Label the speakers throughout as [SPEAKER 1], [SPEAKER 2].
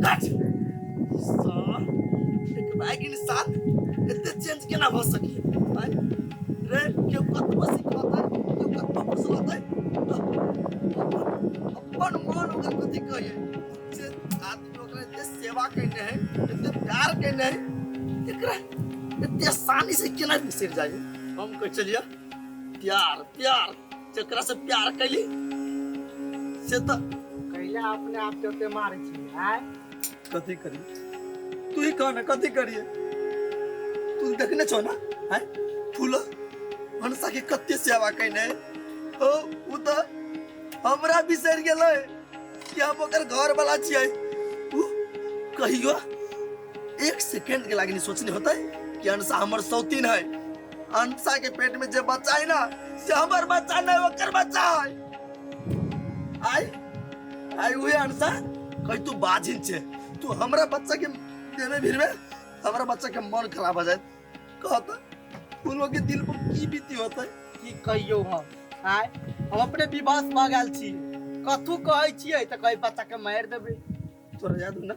[SPEAKER 1] काट सार एक बैग इंसान एते चेंज केना भऽ सकैए आँय रे केओ कतबो सिखौतै केओ कतबो फुसलतै तऽ अपन मन ओकर कथी कहैए से आदमी ओकरा एते सेवा केने है एते प्यार केने है एकरा एते आसानी से केना बिसरि जाइए हम कहै छलियै प्यार प्यार जकरा से प्यार कैली से तऽ
[SPEAKER 2] कैला अपने आप के ओते मारै छी आय
[SPEAKER 1] कथी करी तू ही कह ना कथी करिए तू देखने छो ना हैं फूल हंसा के कते सेवा कैने ओ उ तऽ हमरा बिसरि गेलै कि हम ओकर घर वाला छियै उ कहियो एक सेकेंड के लागी नहीं सोचने होते कि अंशा हमर सौतीन है अंशा के पेट में जे बच्चा है ना से हमर बच्चा नहीं ओकर बच्चा है आई आई उहे अंशा कही तू बाजिन छे तू हमरा बच्चा के देने भीड़ में हमरा बच्चा के मन खराब हो जाए कहता उन लोग के दिल पर की बीती होता है
[SPEAKER 2] की कहियौ हम आय हम अपने विवश भऽ गेल छी कथू कहै छियै तऽ कहै बच्चा के मारि देबै
[SPEAKER 1] तोरा याद हो ना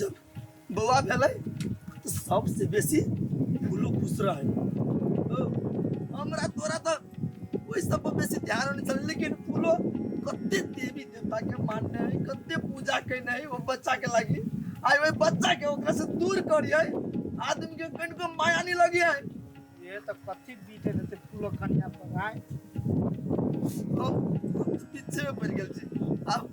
[SPEAKER 1] जब बौआ भेलै तऽ सबसे बेसी फूलू खुश रहै ओ, हमरा तोरा तऽ ओहि सब पर बेसी ध्यान नहि छलै लेकिन फूलो कते देवी देवता के मानने है कते पूजा केने है ओ बच्चा के लागी आइ ओहि बच्चा के ओकरा से दूर करियै आदमी के कनिको माया नहीं लगी है
[SPEAKER 2] ये तऽ कथी बीते देतै फूलो कनिया पर आय
[SPEAKER 1] हम पीछे में पड़ि गेल छी आब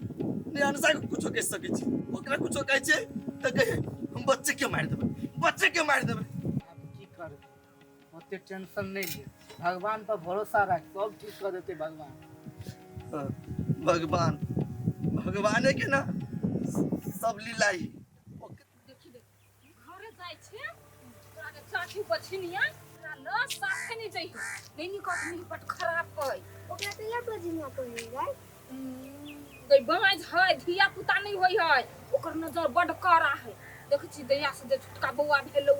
[SPEAKER 1] नहि अनुसार कुछो कहि सकै छी ओकरा कुछो कहै छियै तऽ कहै हम बच्चे के मारि देबै बच्चे के मारि देबै
[SPEAKER 2] आब की करबै ओते टेंशन नहि ले भगवान पर भरोसा राख सब ठीक कऽ देतै भगवान
[SPEAKER 1] हाँ, भगवान भगवाने के ना सब लीला ही
[SPEAKER 3] देखी देखी घरे जाइ छै तोरा के चाची बछिनिया तोरा ल साथे नहीं जइहो नहीं निकट नहीं बट खराब कहै
[SPEAKER 4] ओकरा तऽ इएह बजिनिया कहल जाय
[SPEAKER 3] गई बाँझ है धिया पुता नहीं होई है ओकर नजर बड कड़ा है देखै छी दहिया से जे छोटका बौआ भेलौ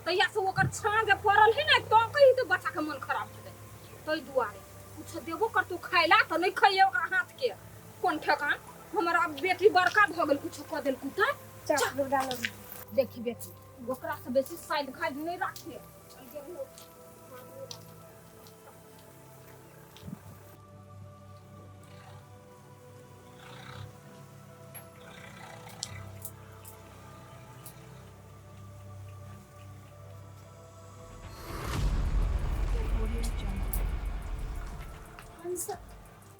[SPEAKER 3] तहिया से ओकर छाँ जे पड़ल है ने तो कही तो बच्चा के मन खराब भऽ जाइ ताहि दुआरे कुछ देबो करतौ खाय ला तऽ नहीं खइहे ओकरा हाथ के कोन ठेकान हमर आब बेटी बड़का भऽ गेल कुछ कऽ देलकू तऽ
[SPEAKER 4] चल डालो
[SPEAKER 3] देखी बेटी ओकरा से बेसी साइड घाट नहीं राखिए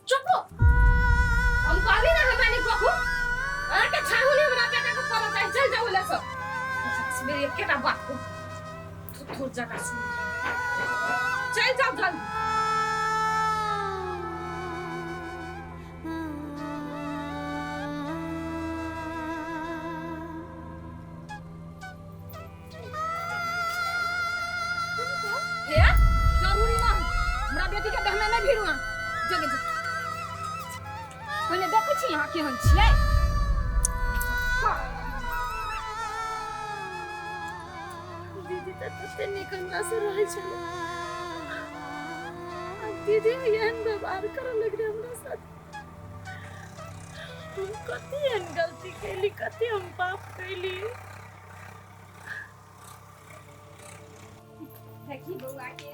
[SPEAKER 3] चुप हो हम कहली ना हमरा नहीं कहू अहाँ के छाहु नहीं हमरा बेटा के पड़ल चाहे चल जाओ ले सब मेरे एकेटा बात को थुथुर जगह सुन चल जाओ जल्दी हे जरूरी ना हमरा बेटी के देह में नहीं भिड़ू अहाँ जगे जगे पहिने देखै छी अहाँ केहन छियै हाँ।
[SPEAKER 5] दीदी तऽ कते नीक हमरा से रहै छलै आ दीदी एहन व्यवहार करऽ लगलै हमरा साथ हम कते एहन गलती कैली कते हम पाप कैली
[SPEAKER 3] देखी बौआ के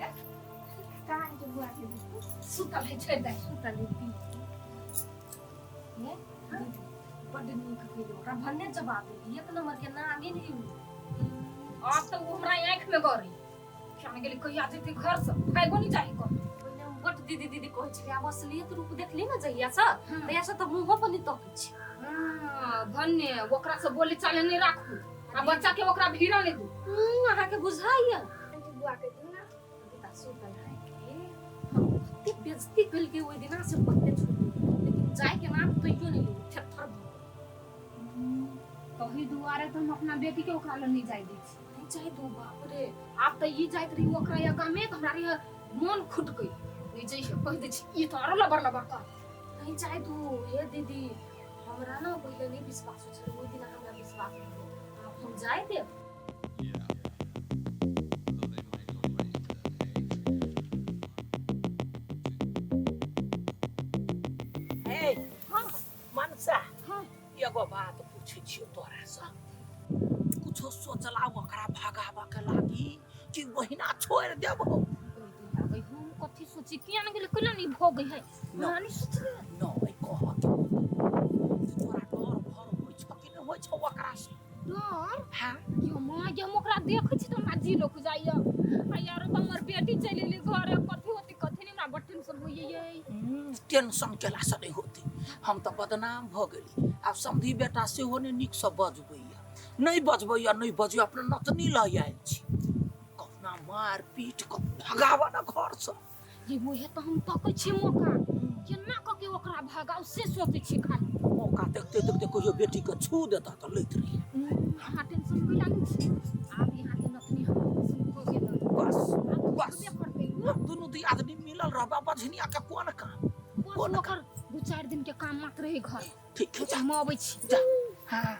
[SPEAKER 4] कहाँ के बुआ के देखू
[SPEAKER 3] सुतल है छोड़ि दे
[SPEAKER 4] सुतल हेती
[SPEAKER 3] हे बड्ड नीक कहियो ओकरा भन्ने जवाब देली एक नंबर के नागिन ही उ। आब तऽ ओ हमरा आँखि में गड़ी किया गेली कहिया जेतै घर से भागो नहीं चाही कतौ
[SPEAKER 5] पहिने हम बड्ड दीदी दीदी कहै छलियै आब असलियत रूप देखली ने जहिया से तहिया से तऽ मुँहो पर नहि तकै छी
[SPEAKER 3] हाँ, भन्ने ओकरा से बोले चाले नहीं राखू आ बच्चा के ओकरा भीड़ा नहीं दू
[SPEAKER 5] अहाँके बुझाइया
[SPEAKER 4] आंटी बुआ के दियौ ना
[SPEAKER 5] बेटा सुतल है कते बेइज्जती केलकै ओहि दिना से पत्ते छोड़ लेकिन जाय के नाम तैयो नहीं लेली थेथर भऽ गेल।
[SPEAKER 3] तही दुआरे तो हम अपना बेटी के ओकरा लग नहीं जाय दै छी
[SPEAKER 5] नहीं चाहे दू बाप रे
[SPEAKER 3] आब तऽ ई जाइत रही ओकरा आगाँ में तऽ हमरा रही मन खुटकै नहीं जइहे कहि दै छी ई तऽ आरो लबर लबर कर
[SPEAKER 5] नहीं चाहे दू हे दीदी हमरा ना पहिले नहीं विश्वास होइ छलै ओहि दिना हमरा विश्वास भऽ गेल आब हम जाय देब
[SPEAKER 6] हे मनसा एगो बात पूछै छियौ कुछो सोचला ओकरा भगाबऽ के लागी कि ओहिना छोड़ि देबो?
[SPEAKER 5] हम कथी सोची किया ने गेलै, केना नहीं भऽ गई है, हमरा नहीं सोचले।
[SPEAKER 6] नहीं कह के तोरा डर भर होइ छौ कि नहि होइ छौ ओकरा से?
[SPEAKER 5] डर?
[SPEAKER 6] हाँ।
[SPEAKER 5] यो माँ, ये हम ओकरा देखै छी तऽ हमरा जी लोक जाइया। आ यार तऽ हमर बेटी चलि एली घरे, कथी होती कथी नहीं, हमरा बड़ टेंशन होइए ये।
[SPEAKER 6] टेंशन केला से नहीं होती, हम तऽ बदनाम भऽ गेली। आब समधी बेटा सेहो नहि नीकसँ बजबैया, नहि बजबैया, नहि बजैया, अपना नतनी लऽ आयल छी, कहुना मार पीट कऽ भगाबऽ ने घरसँ।
[SPEAKER 5] ये मुहे तऽ हम तकै छी मौका, केना कऽ के ओकरा भगाउ से सोचै छी खाली।
[SPEAKER 6] मौका देखते देखते कहियो बेटीके छू देता तऽ लैत रही।
[SPEAKER 5] अहाँ टेंशन कैला नहि छी, आब यहाँ के नतनी हम पसंद भऽ गेल।
[SPEAKER 6] बस
[SPEAKER 5] आब
[SPEAKER 6] बस
[SPEAKER 5] होबे करतै।
[SPEAKER 6] हम दुनू दियादनी मिलल रहबा, बझनिया के कोन काम?
[SPEAKER 5] बस
[SPEAKER 6] कोन
[SPEAKER 5] ओकर 2-4 दिन के काम मात्र रहे घर।
[SPEAKER 6] ठीक है, जा।
[SPEAKER 5] हम अबै छी।
[SPEAKER 6] जा। हाँ।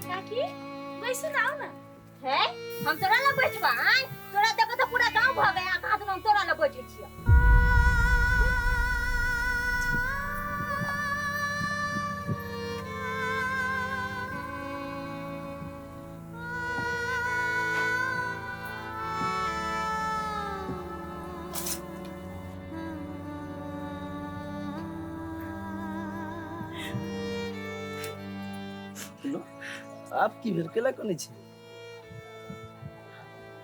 [SPEAKER 7] काकी बैसू ना, आओ ना।
[SPEAKER 3] है हम तोरा लग बैठबा? आय तोरा देखे तऽ पूरा गांव भऽ गया, कहाँ तऽ हम तोरा लग बैठे छियै।
[SPEAKER 1] आप की भेल, केला कोने छी?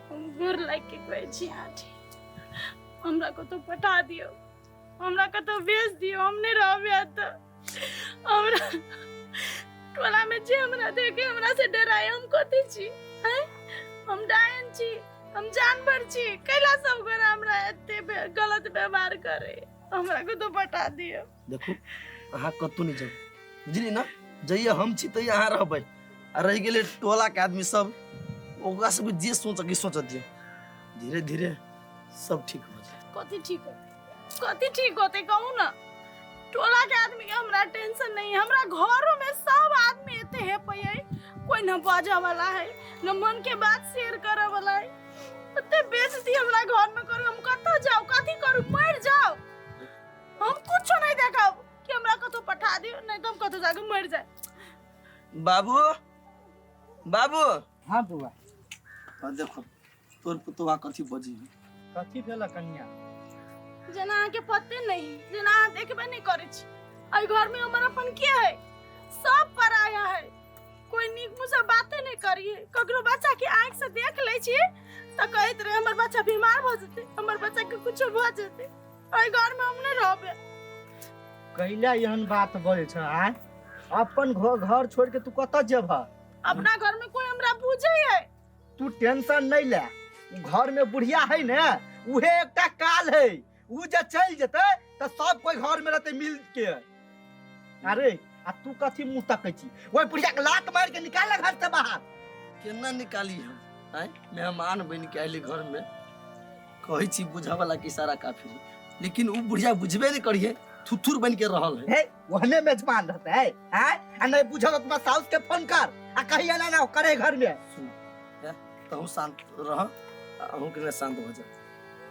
[SPEAKER 7] हम गोर लागि के कहै छी आंटी, हमरा कतौ पठा दियौ, हमरा कतौ भेज दियौ, हम नहि रहबै एतऽ। हमरा टोला में जे हमरा देखे हमरा से डराय, हम कथी छी? आँय, हम डायन छी, हम जानवर छी? कैला सब गोरा हमरा एते गलत व्यवहार करे? हमरा कतौ पठा दियौ।
[SPEAKER 1] देखू, अहाँ कतौ नहि जाउ, बुझली ना? जइए हम छी तइए अहाँ रहबै। आ रहि गेलै टोला के आदमी सब, ओकरा सबके जे सोचऽ के सोचऽ दियौ, धीरे धीरे सब ठीक भऽ जायत।
[SPEAKER 7] कथी ठीक होतै? कथी ठीक होतै कहू ना? टोला के आदमी के हमरा टेंशन नहीं है, हमरा घरों में सब आदमी एते हेपै है, कोई न बाजऽ वाला है, न मन के बात शेयर करऽ वाला है। एते बेइज्जती हमरा घर में करू, हम कतऽ जाउ, कथी करू? मरि जाउ? हम कुछो नहीं देखब कि हमरा कतौ पठा दियौ, नहीं तो हम कतौ जाके मरि जाए।
[SPEAKER 1] बाबू, बाबू।
[SPEAKER 2] हाँ बुआ।
[SPEAKER 1] हाँ देखो तोर पुतोहा कथी बजी है।
[SPEAKER 2] कथी भेल कन्या?
[SPEAKER 7] जेना अहाँके पते नहीं, जेना अहाँ देखबे नहीं करै छी। एहि घर में हमर अपन के है? सब पराया है, कोई नीक मुँह से बाते नहीं करिए। ककरो बच्चा के आँखि से देख लै छी तऽ कहैत रहे हमर बच्चा बीमार भऽ जेतै, हमर बच्चा के कुछो भऽ जेतै। एहि घर में हम नहीं रहबै।
[SPEAKER 2] कैला एहन बात बजै छ? आय अपन घर छोड़ के तू कतऽ जेबह?
[SPEAKER 7] अपना घर में कोई हमरा पूछे है?
[SPEAKER 2] तू टेंशन नहीं ले, घर में बुढ़िया है ने, उहे एकटा काल है, उ जे चल जेतै तऽ सब कोई घर में रहतै मिल के। अरे आ तू कथी मुंह तकै छी? ओहि बुढ़िया के लात मार के निकाल घर से बाहर।
[SPEAKER 1] केना निकाली हम? आय मेहमान बन के आइली घर में, कहै छी बुझऽ वाला के इशारा काफी है, लेकिन उ बुढ़िया बुझबे नहीं करिए, थुथुर बन के रहल है।
[SPEAKER 2] हे ओहने मेजबान रहते है? आय आ नहीं बुझल तो तुम्हारा साउस के फोन कर आ कहिया ना ना करे घर में।
[SPEAKER 1] सुन, तहु शांत रह, अहूँ के शांत भऽ जा।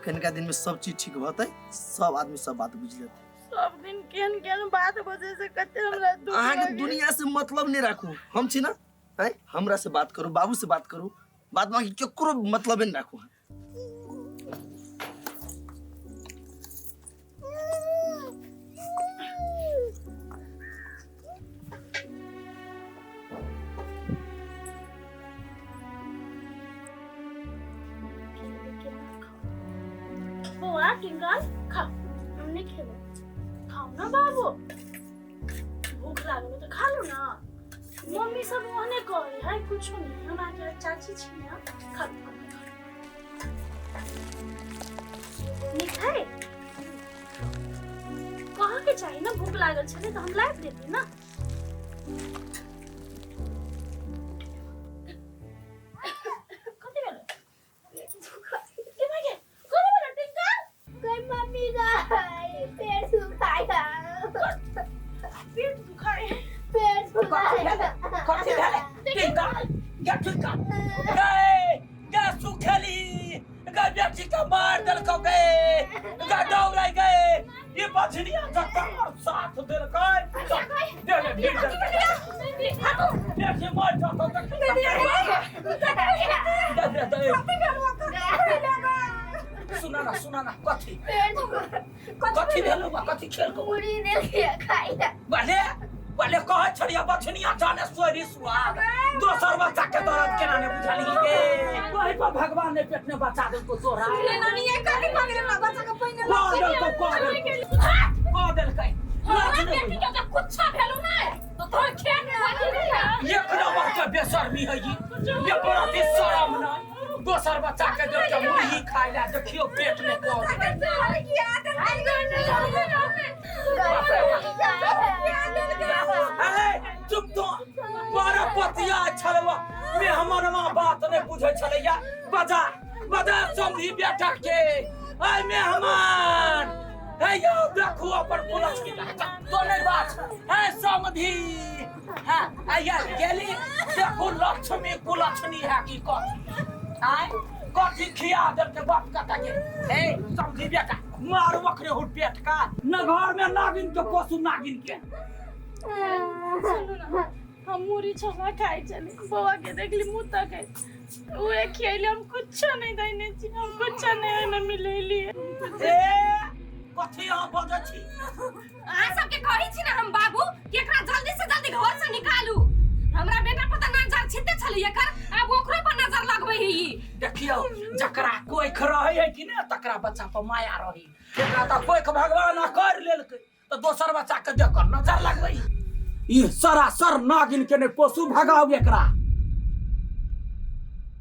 [SPEAKER 1] कनिका दिन में सब चीज ठीक भतै, सब आदमी सब बात बुझि लेतै।
[SPEAKER 7] सब दिन केहन केहन बात बजै से कते हमरा दुख
[SPEAKER 1] अहाँके
[SPEAKER 7] लगैया।
[SPEAKER 1] दुनिया से मतलब नहीं राखू, हम छी ना, आँय हमरा से बात करू, बाबू से बात करू, बाद बाकी केकरो मतलब नहीं राखू।
[SPEAKER 7] बौआ टिंकल खाओ। हम नहीं खेबो। खाओ ना बाबू, भूख लागल तो खा लो ना। मम्मी सब ओहने कहे है कुछो नहीं, हम आके चाची छी ना। खा लो, खा लो, खा लो। नीक है कहाँ के चाहिए ना, भूख लागल छले तो हम लाइव देती ना। कथी भेलै? के भाई के? कथी भेलै टिंकल?
[SPEAKER 4] गई मम्मी गई, पेट सुखाया।
[SPEAKER 7] पेट दुखाए?
[SPEAKER 4] पेट सुखाया।
[SPEAKER 6] कथी भेलै टिंकल? गे टिंकल, गे गे सुखेली, गे बेटी के मार देलकौ गे, गे दौड़ै गे, ई बझनिया जकर साथ देलकै दे दे भीड़ दे देखी मर जतो देखी दे दे दे सुना ना सुना ना कथी कथी भेलो बा कथी खेल को
[SPEAKER 4] पूरी देलियै खाइ लए।
[SPEAKER 6] भले भले कहै छलियै बछनिया जाने सोरी सुहाग दोसर बच्चा के दर्द केना ने बुझलही गे वही पर भगवान ने पेट में बचा देलको तोरा
[SPEAKER 3] नानी ये कथी भऽ गेलै हमरा बच्चा के पहिने
[SPEAKER 6] कह देलको कह देलको कह देलकै
[SPEAKER 5] हमरा
[SPEAKER 6] लाज नहि
[SPEAKER 5] बेटी के जे कुच्छा भेलौ नै तो तोहर खेत में लगी रही
[SPEAKER 6] एक नंबर के बेशर्मी है ई एक रति शरम नहीं दोसर बच्चा के देख के मुर्गी खाइ ला देखियो पेट में कह अरे चुप तो बड़ा पतिया छलवा मेहमानमा बात नहीं बुझै छलैया बजा बजा समधी बेटा के आय मेहमान हे यौ देखू अपन पुलस की तो नहीं बात हे समधी हाँ आया गेली देखू लक्ष्मी कुलक्ष्मी है की कथी आय कथी खिया देलकै बाप काका के हे समधी बेटा मारू ओकरे हुर पेट का न घर में नागिन के पोसू नागिन के
[SPEAKER 7] सुनू ना हम मुरी छोला खाइ छली बौआ के देखली मुँह तकै उहे खियैली हम कुछो नहि दैने छी हम कुछो नहि ओहिमे मिलेली
[SPEAKER 6] ए कथी अहाँ बजै छी
[SPEAKER 5] अहाँ सबके कहै छी ने हम बाबू कि एकरा जल्दी से जल्दी घर से निकालू हमरा बेटा पर तऽ नजर छिते छलै एकर आब ओकरो पर नजर लगबै है ई
[SPEAKER 6] देखियौ जकरा कोइख रहै है कि ने तकरा बच्चा पर माया रही एकरा तऽ कोइख भगवान कर लेलकै तऽ दोसर बच्चा के देख कर नजर लगबै ई सरासर नागिन के नहि पोसू भगाउ एकरा।